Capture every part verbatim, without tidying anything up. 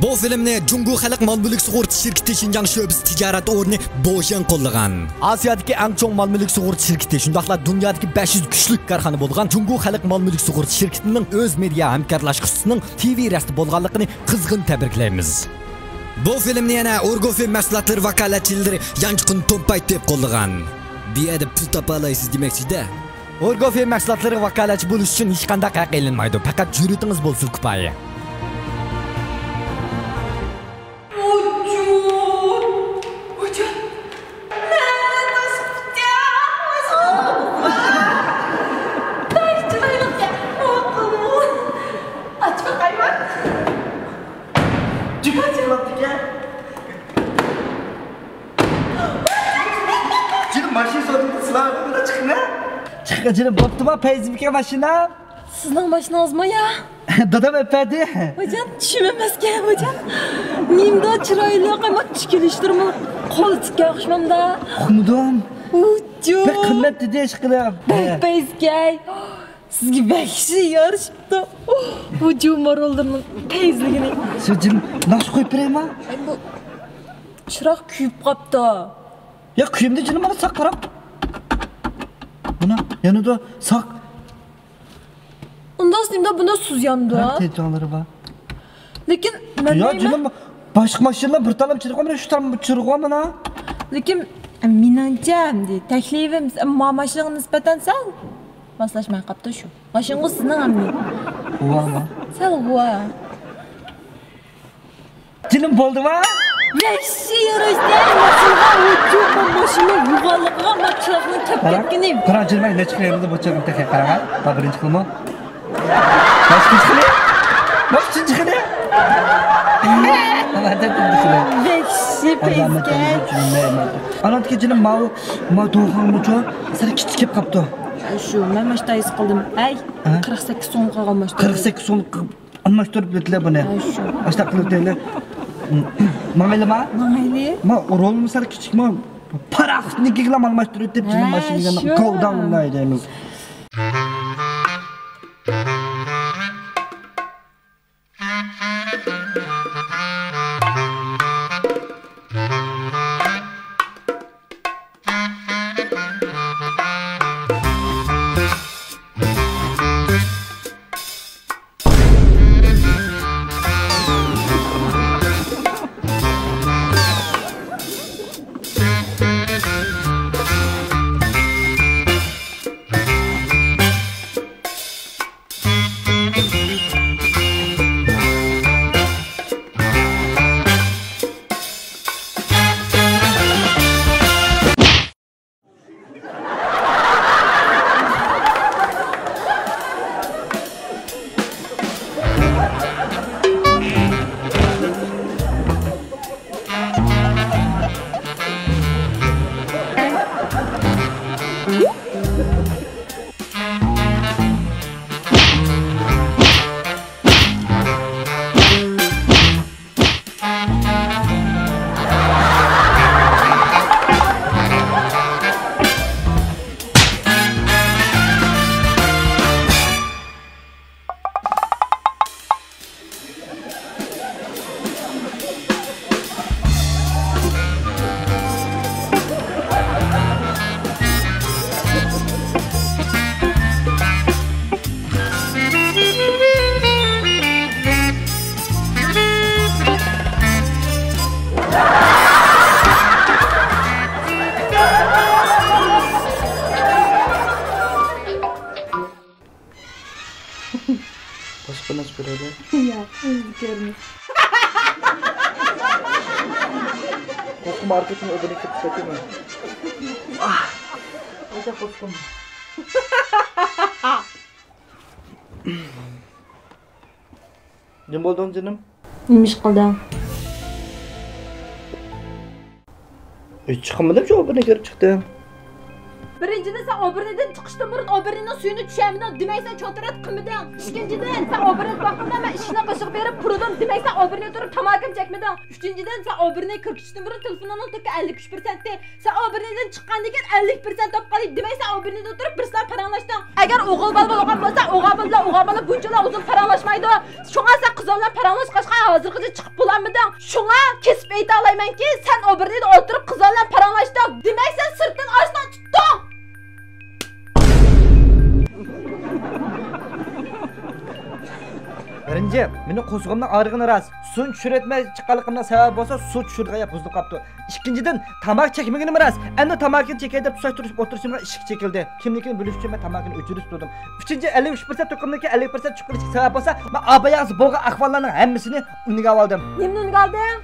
بۇ فىلىمنى جۇڭگو خەلق مال مۈلۈك سۇغۇرتا شىركىتى شىنجاڭ شۆبىسى تىجارەت ئورنى بوشيەن قوللىغان. ئاسىيادىكى ئەڭ چوڭ مال مۈلۈك سۇغۇرتا شىركىتى، شۇنداقلا دۇنيادىكى بەش يۈز كۈچلۈك كارخانا بولغان جۇڭگو خەلق مال مۈلۈك سۇغۇرتا شىركىتىنىڭ ئۆز مېدىيا ھەمكارلاشقۇچىسىنىڭ تىۋى رەستە بولغانلىقىنى قىزغىن تەبرىكلەيمىز. بۇ فىلىمنى يەنە ئورگوفىن مەھسۇلاتلىرى ۋاكالەتچىلىرى يانچۇقىنى تومپايتىپ قوللىغان. بۇ يەردە پۇل تاپالايسىز دېمەكچىدە. ئورگوفىن مەھسۇلاتلىرىغا ۋاكالەتچى بولۇش ئۈچۈن ھېچقانداق ھەق ئېلىنمايدۇ، پەقەت جۈرئىتىڭىز بولسىلا كۇپايە. ۋۇجۇد! ۋۇجۇد! مەنە توسۇپ كېتىڭ! بەك چىرايلىق ئىكەن! ئاچ باقايمەن! جۈمە چىقماپتىكەن! جېنىم، ماشىنا سوتۇمدا سىلەر بىلەن چىقىڭە. چىققا جېنىم، بوپتۇما پەيزىمكە ماشىنا؟ سىزنىڭ ماشىنىڭىزمۇ يا؟ دادام ئەپەردى. ۋايجان، چۈشىنەمەسكەن ۋايجان. نېمىدا چىرايلىق، ئەمما تىكىلىشلىرىمۇ قول تىككەن ئوخشىمامدا. ئۇقمىدىم. ۋۇجۇد. بەك قىممەت دېدى ئىشقىلىپ. بەك پەيزىكەي. سىزگە ۋەھشىي يارىشىپتۇ. ۋۇجۇد ماراللىرىنىڭ پەيزىلىكىنى. سىز جېنىم، ناخشا قويۇپ بېرەيما؟ ئەي، بۇ چىراغ كۆيۈپ قاپتۇ. يا، كۆيمىدى جېنىم، مانا ساق قاراڭ. مانا يانىدۇ، ساق. ئۇنداق نېمىدا بۇنى سۇز يانىدۇ؟ ھە، تېجاڭلىرى بار. لېكىن مەن يا دەيمەن، جېنىم، باشقا ماشىنىلار بىر تالام چىرىغان، شۇ تالام چىرىغان مانا. لېكىن مېنىڭچە، ئەمدى تەكلىپىم، ما ماشىنىغا نىسبەتەن سەل ماسلاشماي قاپتۇ شۇ. ماشىنىغۇ سىزنىڭ ئەمدى. غۇۋاما؟ سەل غۇۋا. جېنىم بولدىما؟ ۋەھشىي ياراشتى، ماشىنىغا ھۇجۇم، ماشىنا يوغانلىقىغا، ما چىراغنىڭ كەپ قاراڭ، كەتكىنى. قاراڭ، جېنىم، نەچچە خىل يېرىمدە بۇ چىراغنى تېخى قاراڭ، ھە؟ ما بىرىنچى خىلمۇ؟ ما ئىككىنچى خىلى؟ ما ئۈچىنچى خىلى؟ ما تۆتىنچى خىلى؟ ۋەھشىي پەيزىكەن. ئاناڭدىكى جېنىم ماۋۇ، ما دوغاڭمۇچۇ سەل كىچىك كېلىپ قاپتۇ. شۇ، مەن ماشتا ھېس قىلدىم. ھەي، ھە؟ قىرىق سەككىز سومغا قالغان ماشتا. قىرىق سەككىز سوم. ئالماشتۇرۇپ ئۆتىلە بۇنى. ھە، شۇ. ئاشۇنداق قىلىپ ئۆتەيلى. ماڭايلىما؟ ماڭايلى. ما، رولمۇ سەل كىچىكمۇ؟ پاراخوتنىڭكىگىلا ئالماشتۇرۇپ ئۆتۈپ، جېنىم، ھە، ماشىنىگە شۇ. گوۋداڭلايدۇ. باشقا نەرسە كۆرەيلى. ياق، ئۆزى كۆرمىدى. قورقما، ئارقىدىن ئوبىنى كېتىپ كەتىمەن. ئاھ. ئۆزى قورقتۇم. نېمە بولدۇڭ، جېنىم؟ نېمە ئىش قىلدىڭ؟ ھېچ چىقمىدىم، شۇ ئوبىرنى كۆرۈپ چىقتىم. بىرىنچىدىن، سەن ئوبىرنىدىن چىقىشتىن بۇرۇن ئوبىرنىنىڭ سۈيىنى چۈشەمدىڭ، دېمەك، سەن چوڭ تەرەت قىلمىدىڭ. ئىككىنچىدىن، سەن ئوبىرنى ۋاقتىدا مەن ئىشىكنىڭ قېشىغا بېرىپ تۇردۇم، دېمەك، سەن ئوبىرنى تۇرۇپ تاماكىمۇ چەكمىدىڭ. ئۈچىنچىدىن، سەن ئوبىرنى كىرگۈزۈشتىن بۇرۇن تېلېفونۇڭنىڭ توكى ئەللىك ئۈچ پىرسەنتتى. سەن ئوبىرنىدىن چىققاندىن كېيىن ئەللىك پىرسەنت بولۇپ قالدى، دېمەك، سەن ئوبىرنىدا تۇرۇپ بىرسىلەن پاراڭلاشتىڭ. ئەگەر ئوغۇل بالا بولغان بولسا، ئوغۇل بالا بىلەن ئوغۇل بالا بۇنچىلا ئۇزۇن پاراڭلاشمايدۇ. شۇڭا سەن قىزلار بىلەن پاراڭلاشقاچقا ھازىرغىچە چىقىپ بولالمىدىڭ. شۇڭا كېسىپ ئېيتالايمەنكى، سەن ئوبېرنىدا ئولتۇرۇپ قىز بىلەن پاراڭلاشتىڭ. دېمەك، سەن سىرتتىن ئاشنا تۇتتۇڭ. بىرىنچى، مېنىڭ قورسىقىمنىڭ ئاغرىغىنى راست. سۇنى چۈشۈرۈۋەتمەي چىققانلىقىمنىڭ سەۋەبى بولسا، سۇ چۈشۈرىدىغان يەر بۇزۇلۇپ قاپتۇ. ئىككىنچىدىن، تاماكا چەكمىگىنىم راست. ئەمدى تاماكىنى چېكەي دەپ تۇتاش تۇرۇشۇپ ئولتۇرۇشۇمغا ئىشىك چېكىلدى. كىملىكىنى بىلىش ئۈچۈن مەن تاماكىنى ئۆچۈرۈپ تۇردۇم. ئۈچىنچى، ئەللىك ئۈچ پىرسەنت تۇخۇمدىكى ئەللىك پىرسەنت چۈشۈپ قېلىشىدىكى سەۋەب بولسا، مەن ئاباياغزى بولغان ئەھۋاللارنىڭ ھەممىسىنى ئۈنگە ئالدىم. نېمىنى ئۈنگە ئالدىڭ؟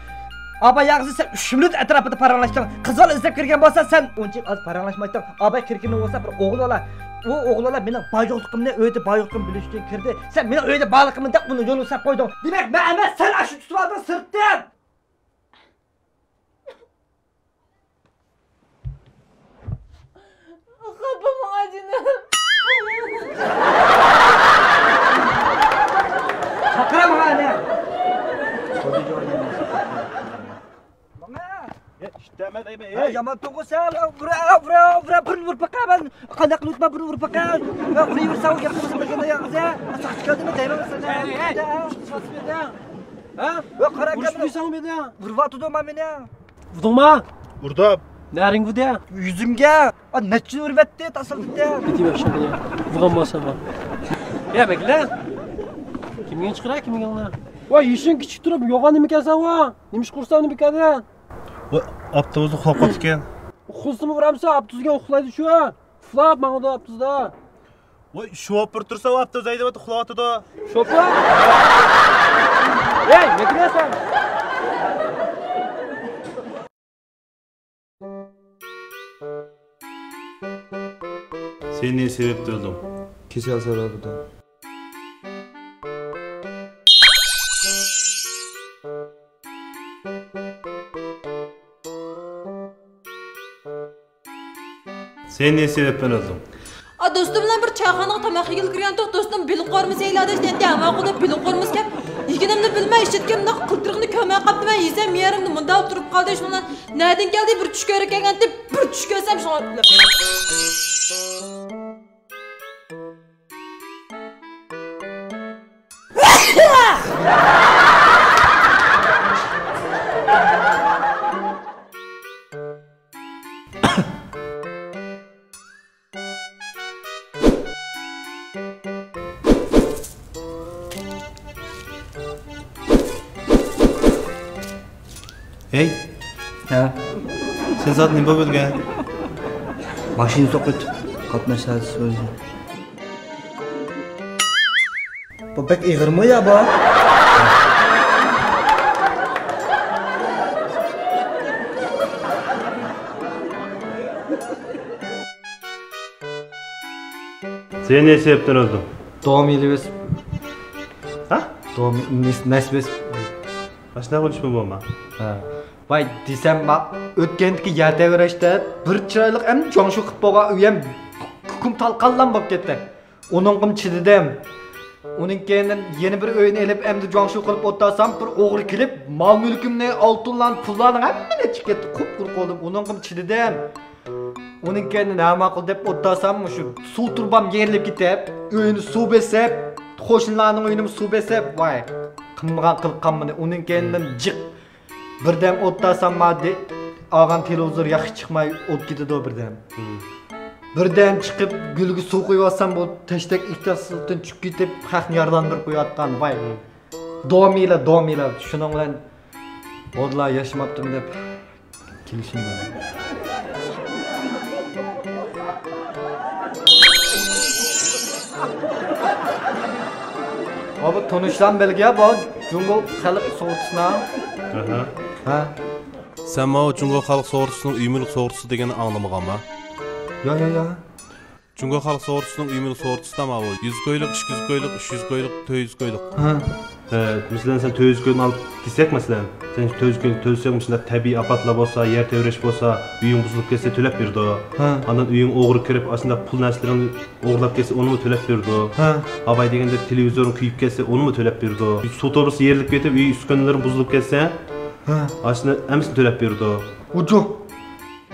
ئاباياغزى، سەن ئۈچ مىنۇت ئەتراپىدا پاراڭلاشتىڭ. قىز بالا ئىزدەپ كىرگەن بولسا، سەن ئۇنچىلىك ئاز پاراڭلاشمايتتىڭ. ئاباي كىرگىنى بولسا بىر ئوغۇل بالا. ئۇ ئوغۇل بالا مېنىڭ بار يوقلۇقۇمنى، ئۆيدە بار يوقلۇقۇمنى بىلىش ئۈچۈن كىردى. سەن مېنىڭ ئۆيدە بارلىقىمنى دەپ ئۇنى يولغا ساپ قويدۇڭ. دېمەك، مەن ئەمەس، سەن ئاشۇ تۇتۇۋالدىڭ سىرتتىن. خاپا بولما جېنىم. چاقىرا ماڭا ئەنە. ماڭا. يا، ئىشتەمە دەيمەن، ھە، ئەي. يامان توغۇ سەن. ئۇرا، ئۇرا، ئۇرا، بىرنى ئۇرۇپ باقا مەن. قانداق قىلىپ ئۇرۇپ باقا؟ ئۇرۇۋېرسەڭ گەپ قىلمىسا بىلگەندە ياغزە. ساقچى كەلدىمۇ دەيمەن سەن. ئەي، ئەي، ئەي. ھە؟ يا، قارا ئۇرۇش كەلدى. دېسەڭ مېنى. ئۇرۇۋاتىدۇ ما مېنى. ئۇردۇڭما؟ ئۇردۇم. نەرىڭگە ئۇردى؟ يۈزۈمگە. ئا، نەچچىنى ئۇرۇۋەتتى، تاسلىدى. بىتىۋەر شۇنى. ئۇرغان بولسا بار. يا، بەكلە. كىمگە چىقىرا، كىمگە ئاڭلا؟ ۋاي، يېشىڭ كىچىك تۇرۇپ، يوغان نېمە ئىكەنسەن ۋا؟ نېمە ئىش قۇرساڭ نېمە ئىكەن؟ ۋاي، ئاپتوبۇستا ئۇخلاپ قاپتىكەن. ئۇخلىسىمۇ ئۇرامسەن، ئاپتوبۇسكەن ئۇخلايدۇ شۇ. ئۇخلاپ ماڭىدۇ ئاپتوبۇستا. ۋاي، شوپۇر تۇرسا ئاپتوبۇس ھەيدەۋاتىدۇ، ئۇخلاۋاتىدۇ. شوپۇر؟ ھەي، نېمە قىلىسەن؟ سېنى سېۋىپ تۇردۇم. كېسەل سەۋەبىدىن. سېنى سېۋىپ ئۆلدۈم. ئا، دوستۇم بىلەن بىر چايخانىغا تاماق يېگىلى كىرگەنتۇق. دوستۇم بېلىق قورۇمىسى ئېلىۋاتىدۇ دېدى، ھەممە قولدا بېلىق قورۇمىسى كەپ، يېگىنىمنى بىلمەي ئىشلەتكەن مۇنداق قىلتىرىقنى كۆرمەي قاپتىمەن. يېسەم يېرىمدە مۇنداق تۇرۇپ قالدى. شۇنىڭ بىلەن نەدىن كەلدى بىر چۈش كۆرۈپ كەلگەنتى، بىر چۈش كۆرسەم شۇڭا. ھەي. ھە. سەن زادى نېمە بولۇپ ئۆلگەن؟ ماشىنا سوقۇپ قاتناش ھادىسىسى بولدى. بۇ بەك ئېغىرمۇ يا بۇ؟ سېنى سېۋىپ تۇردۇم. دومىلى بېسىپ. ھە؟ دومى-، نەس-، نەس بېسىپ. ئاشۇنداق بولۇشمۇ بولما. ھە. ۋاي، دېسەم، ما، ئۆتكەندىكى يەر تەۋرەشتە بىر چىرايلىق ئەمدى جۇاڭشۇ قىلىپ بولغان ئۆي ھەم كۇكۇم تالقانلام بولۇپ كەتتى. ئۇنىڭغىمۇ چىدىدىم. ئۇنىڭ كەينىدىن يەنە بىر ئۆينى ئېلىپ، ئەمدى جۇاڭشۇ قىلىپ ئولتۇرسام، بىر ئوغرى كېلىپ، مال-مۈلكۈمنى، ئالتۇنلارنى، پۇللارنى ھەممىنى ئېلىپ چىقىپ كەتتى. قۇپقۇرۇ قالدىم. ئۇنىڭغىمۇ چىدىدىم. ئۇنىڭ كەينىدىن ھە ماقۇل دەپ ئولتۇرسام، مۇشۇ سۇ تۇرۇبام يېرىلىپ كېتىپ، ئۆينى سۇ بېسىپ، قوشنىلارنىڭ ئۆيىنىمۇ سۇ بېسىپ، ۋاي، قىلمىغان قىلىپ قالمىدى. ئۇنىڭ كەينىدىن جىق بىردەم ئولتۇرسام، ما دې-، ئالغان تېلېۋىزور ياخشى چىقماي ئۆچۈپ كېتىدۇ بىردەم. ھىم. بىردەم چىقىپ، گۈلگە سۇ قۇيۇۋاتسام، بۇ تەشتەك ئىككىسىدىن چۈشۈپ كېتىپ، خەقنى يارىلاندۇرۇپ قويۇۋاتقان. ۋاي، ھىم. دومىلا، دومىلا. شۇنىڭ بىلەن بولدىلا، ياشىماپتىمەن دەپ كېلىشىم بار. ئا، بۇ تونۇشلام بەلگە بۇ جۇڭگو خەلق سۇغۇرتىسىنا. ئەھە. ھە. سەن ماۋۇ جۇڭگو خەلق سۇغۇرتىسىنىڭ ئۆي مۈلۈك سۇغۇرتىسى دېگەننى ئاڭلىمىغانما؟ يا، يا، يا. جۇڭگو خەلق سۇغۇرتىسىنىڭ ئۆي مۈلۈك سۇغۇرتىسىدا ماۋۇ يۈز كويلۇق، ئىككى يۈز كويلۇق، ئۈچ يۈز كويلۇق، تۆت يۈز كويلۇق. ھە. ئە، مەسىلەن، سەن تۆت يۈز كوينى ئالىپ كەلسەك، مەسىلەن، سەن تۆت يۈز كوينى تۆلىسەڭ، مۇشۇنداق تەبىئىي ئاپەتلەر بولسا، يەر تەۋرەش بولسا، ئۆيۈڭ بۇزۇلۇپ كەتسە، تۆلەپ بېرىدۇ. ھە. ئاندىن ئۆيۈڭ ئوغرى كىرىپ، ئاشۇنداق پۇل نەرسىلىرىڭنى ئوغرىلاپ كەتسە، ئۇنىمۇ تۆلەپ بېرىدۇ. ھە. ئاۋاي دېگەندەك تېلېۋىزورۇڭ كۆيۈپ كەتسە، ئۇنىمۇ تۆلەپ بېرىدۇ. سۇ تۇرۇبىسى يېرىلىپ كېتىپ، ئۆي ئۈسكۈنىلىرىڭ بۇزۇلۇپ كەتسە، ھە، ئاشۇنى ھەممىسىنى تۆلەپ بېرىدۇ. ئۇجۇ.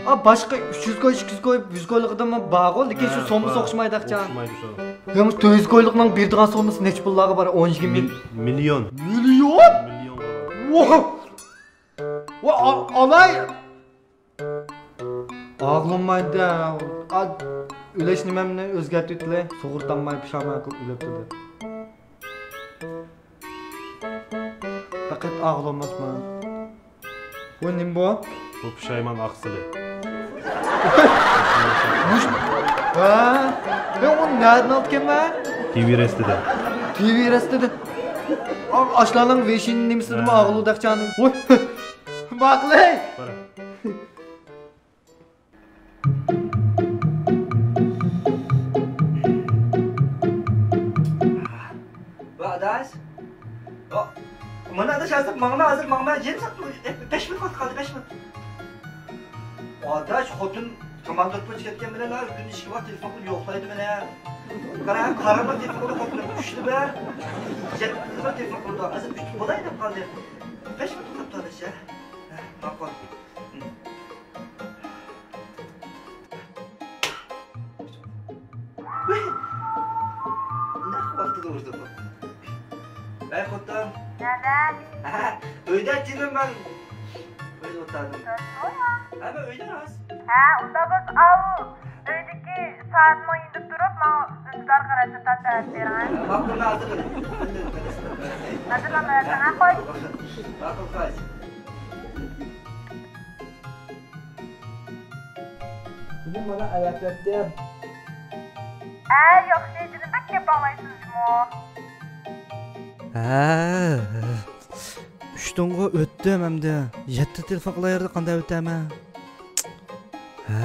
ئا، باشقا ئۈچ يۈز كوي، ئىككى يۈز كوي، يۈز كويلۇقىدىمۇ بارغۇ، لېكىن شۇ ھە، سوممىسى بار. ئوخشىمايدۇ ئاقچا. ئوخشىمايدۇ شۇ. يا، مۇشۇ تۆت يۈز كويلۇقنىڭ بېرىدىغان سوممىسى نەچچە پۇللارغا بارار؟ ئون يىگىرمە مىل-، مىليون. مىليون؟ مىليونغا بارار. ۋاھ! ۋاھ، ئا-، ئالاي! ئاغلىمايدۇ. ئا، ئۆلۈش نېمەمنى ئۆزگەرتىۋېتىلى. سۇغۇرتامماي پۇشايمان قىلىپ ئۆلۈپ تۇردى. پەقەت ئاغلىماسمەن. بۇ نېمە بۇ؟ بۇ پۇشايمان ئاقسىلى. ھە؟ يا، ئۇنى نەدىن ئالدىكەنمەن؟ تىۋى رەستىدە. تىۋى رەستىدە. ئا-، ئاشلارنىڭ ۋېشىن نېمىسىدىمۇ ھە. ئاغلىدى ئاقچانى. ۋوي. باقلى. قارا. ۋە ئاداش. ۋە، مانا ئاداش، ھازىر ماڭىمەن، ھازىر ماڭىمەن. يېرىم سائەت، بەش مىنۇت ۋاقىت قالدى، بەش مىنۇت. ئاداش، خوتۇن تاماق تۆكۈپ كەتكەن بىلەن كۈندە ئىككى ۋاق تېلېفون قىلىپ يوقلايدۇ مېنى. قارا، قارىما تېلېفون قىلىدۇ خوتۇنۇم. ئۈچتە بىر، يەتتىدە بىر تېلېفون قىلىدۇ. ھازىر ئۈچ بولاي دەپ قالدى. بەش مىنۇت قاپتۇ ئاداش، ھە. ھە، ماقۇل. نەق ۋاقتىدا ئۇردۇق. ۋەي خوتۇن. نەدە؟ ھە، ئۆيدە جېنىم، مەن ئۆيدە ئولتۇردۇم. راستمۇ يا؟ ھە، مەن ئۆيدە راست. ھە، ئۇنداق بولسا ئاۋۇ ئۆيدىكى سائەتنىڭ يېنىدا تۇرۇپ ماڭا ئۈندىدارغا رەسىم تارتىپ بېرىڭە. ماقۇل، ھازىر. ھازىرلا بېرىسەن، ھە، قوي. ماقۇل، قوي. بۈگۈن مانا ئەۋەتىۋەتتىم. ھە، ياخشى، جېنىم، بەك گەپ ئاڭلايسىز جۇمۇ. ھە، ئۈچتىنغۇ ئۆتتۈم ئەمدى. يەتتە تېلېفون قىلايەردە قانداق ئۆتەمەن؟ ھە،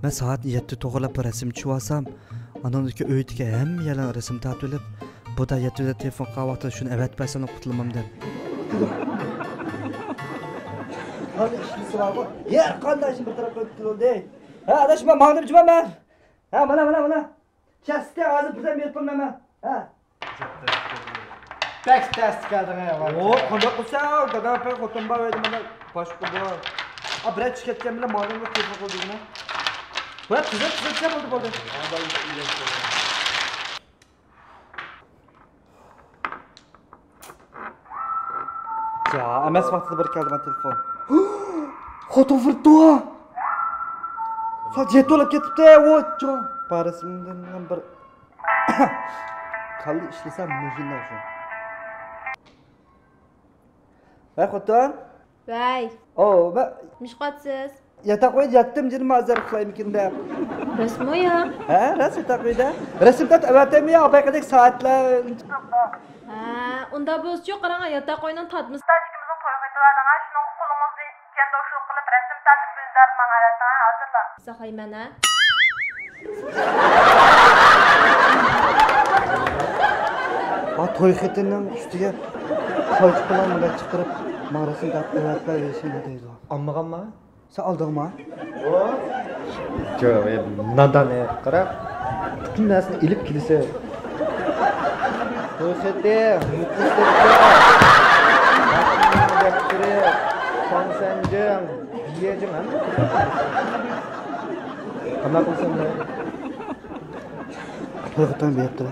مەن سائەت يەتتە توغرىلاپ رەسىم چۈشۈۋالسام، ئانىڭدىكى ئۆيدىكى ھەممە يەرلەرنىڭ رەسىمى تارتىۋېلىپ، بۇ دا يەتتە تېلېفون قىلغان ۋاقتىدا شۇنى ئەۋەتىپ بەرسەملا قۇتۇلىمامدىم. قانداق ئىشلىسى بارغۇ؟ ھەر قانداق ئىشنى بىر تەرەپ قىلىپ تۇرۇلدى. ھە، ئاداش، مەن ماڭدىم جۇما مەن. ھە، مانا، مانا، مانا. چەستى ھازىر بىردەم بېرىپ قىلىمەن مەن. ھە. بەك تەس كەلدىڭ ھە. ئو، قانداق قىلسا، دادا ئاپا خوتۇن بار ئۆيدە مانا باشقا بار. ئا، بىرەر چۈش كەتكەن بىلەن ماڭدىم بىر تېلېفون قىلدى مانا. ۋە، تۈزەت، تۈزەتسە بولدى، بولدى. جا، ئەمەس ۋاقتىدا بىر كەلدى مانا تېلېفون. خوتۇن ۋۇرۇپتۇ. سائەت يەتتە بولۇپ كېتىپتۇ. ۋوي، جا. بارىسىندىن بىر كاللا ئىشلىسەم مۇشۇنداق شۇ. ۋەي خوتۇن. ۋەي. ئو، مەن نېمىشقاتسىز؟ ياتاق ئۆيدە ياتتىم جېنىم، ھازىر ئۇخلايمىكىن دەپ. راستمۇ يا؟ ھە، راست، ياتاق ئۆيدە. رەسىم تارتىپ ئەۋەتەيمۇ يا، ئاپايقىدەك سائەتلەر. ھە، ئۇنداق بولسىچۇ، قاراڭ، ياتاق ئۆينىڭ تاتمىسى. ئىككىمىزنىڭ توي خېتى بار دەڭە، شۇنىڭغا قولىڭىزنى كەندوشلۇق قىلىپ رەسىم تارتىپ ئۆزلەردىن ماڭا ئەۋەتىڭ، ھازىرلا. ساقلايمەن ھە. ھا، توي خېتىنىڭ ئۈستىگە قالچا بىلەن مۇنداق چىقىرىپ، ماڭا رەسىم تارتىپ ئەۋەتىپ بەرگەيسەن دەيدۇ. ئالمىغانما؟ سەن ئالدىڭما؟ جاۋاب، نادان، قارا. پۈتۈن نەرسىنى ئېلىپ كېلىسەن. توي خېتى، نوپۇس دەپتىرى، ماشىنا دەپتىرى، ساڭسەنجىڭ، بىيەجىڭ ھەممە. قانداق قىلسام بولىدۇ؟ توي خېتىنى بېرىپتۇ.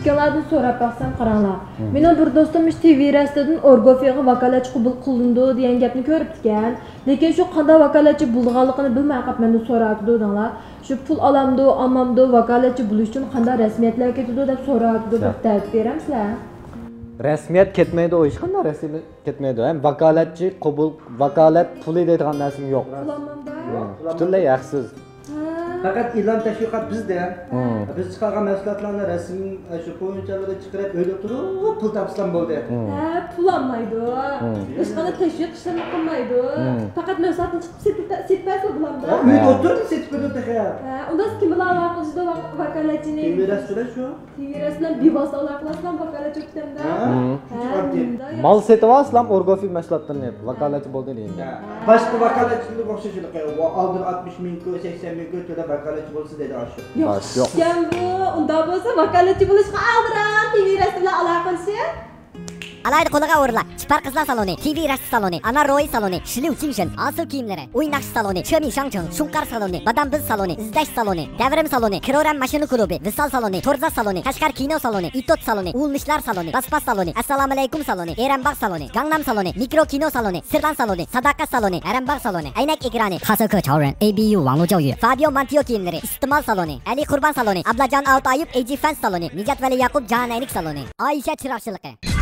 ئىككىڭلاردىن سوراپ باقسام، قاراڭلار. مم. مېنىڭ بىر دوستۇم مۇشۇ تىۋى رەستىدىن ئورگوفىغا ۋاكالەتچى قوبۇل قىلىنىدۇ دېگەن گەپنى كۆرۈپتىكەن. لېكىن شۇ قانداق ۋاكالەتچى بولىدىغانلىقىنى بىلمەي قاپ مەندىن سوراۋاتىدۇ دەڭلار. شۇ پۇل ئالامدۇ، ئالمامدۇ، ۋاكالەتچى بولۇش ئۈچۈن قانداق رەسمىيەتلەر كېتىدۇ دەپ سوراۋاتىدۇ، بىر تەۋسىيە بېرەمسىلەر؟ رەسمىيەت كەتمەيدۇ، ھېچقانداق رەسمىيەت كەتمەيدۇ. ھەم ۋاكالەتچى قوبۇل، ۋاكالەت پۇلى دەيدىغان نەرسىمۇ يوق. پۇل ئالمامدا؟ مم. پۈتۈنلەي ھەقسىز. ھە. پەقەت ئېلان تەشۋىقات بىزدە. مم. بىز چىقارغان مەھسۇلاتلارنى رەسىم، شۇ پوينچالىرى چىقىرىپ، ئۆيدە تۇرۇپ پۇل تاپسىلام بولدى. مم. ھە، پۇل ئالمايدۇ. مم. ھېچقانداق تەشۋىق ئىشلىرىنى قىلمايدۇ. مم. پەقەت مەھسۇلاتنى چىقىپ سېتىپ، سېتىپ بەرسىلا بولامدۇ؟ ئۆيدە ئولتۇرۇپ سېتىپ بېرىدۇ تېخى. ھە، ئۇنداق كىم بىلەن ئالاقىلىشىدۇ ۋاك-، ۋاكالەتچىنى؟ تىۋى رەست بىلەن شۇ. تىۋى رەست بىلەن بىۋاسىتە ئالاقىلاشسام ۋاكالەتچى ئۆتكەندە. ھە؟ مم. ھە، مۇنداق. مال سېتىۋالسىلام ئورگوفى مەھسۇلاتلىرىنى ۋاكالەتچى بولدى دېگەن. ھە. باشقا ۋاكالەتچىلەر ئوخشاش، ئالدىن ئاتمىش مىڭ كو، سەكسەن مىڭ كو تۆلەپ ۋاكالەتچى بولسا دەيدۇ ئاشۇ. ياخشى. ياخشىكەن بۇ. ئۇنداق بولسا ۋاكالەتچى بولۇشقا ئالدىراق تىۋى رەست بىلەن ئالاقىلىشىڭ. ئالاھىدە قولىغا ئورۇنلار، چىپار قىزلار سالونى، تىۋى رەست سالونى، ئانا روي سالونى، شىلىۋ چىڭشىن، ئاسىل كىيىملىرى، ئويۇن ناخشا سالونى، چېمى شاڭچىڭ، شۇڭقار سالونى، بادام بىز سالونى، ئىزدەش سالونى، دەۋرىم سالونى، كرورەم ماشىنا كۇلۇبى، ۋىسال سالونى، تورزا سالونى، قەشقەر كىنو سالونى، ئىتوت سالونى، ئۇلمىشلار سالونى، باسپاس سالونى، ئەسسالامۇئەلەيكۇم سالونى، ئېرەنباغ سالونى، گاڭنام سالونى، مىكرو كىنو سالونى، سىرلان سالونى، ساداقەت سالونى، ئەرەنباغ سالونى، ئەينەك ئېكرانى، خاسوكو چاۋرېن، ئەي بى يۇ ۋاڭلۇ جاۋيۈ، فابىيو مانتيو كىيىملىرى، ئىستېمال سالونى، ئەلى قۇربان سالونى، ئابلاجان ئاۋتو ئايۇپ، ئەي جى فەنس سالونى، نىجات ۋەلى ياقۇپ، جاھان ئەينەك سالونى، ئائىشە چىراغچىلىقى.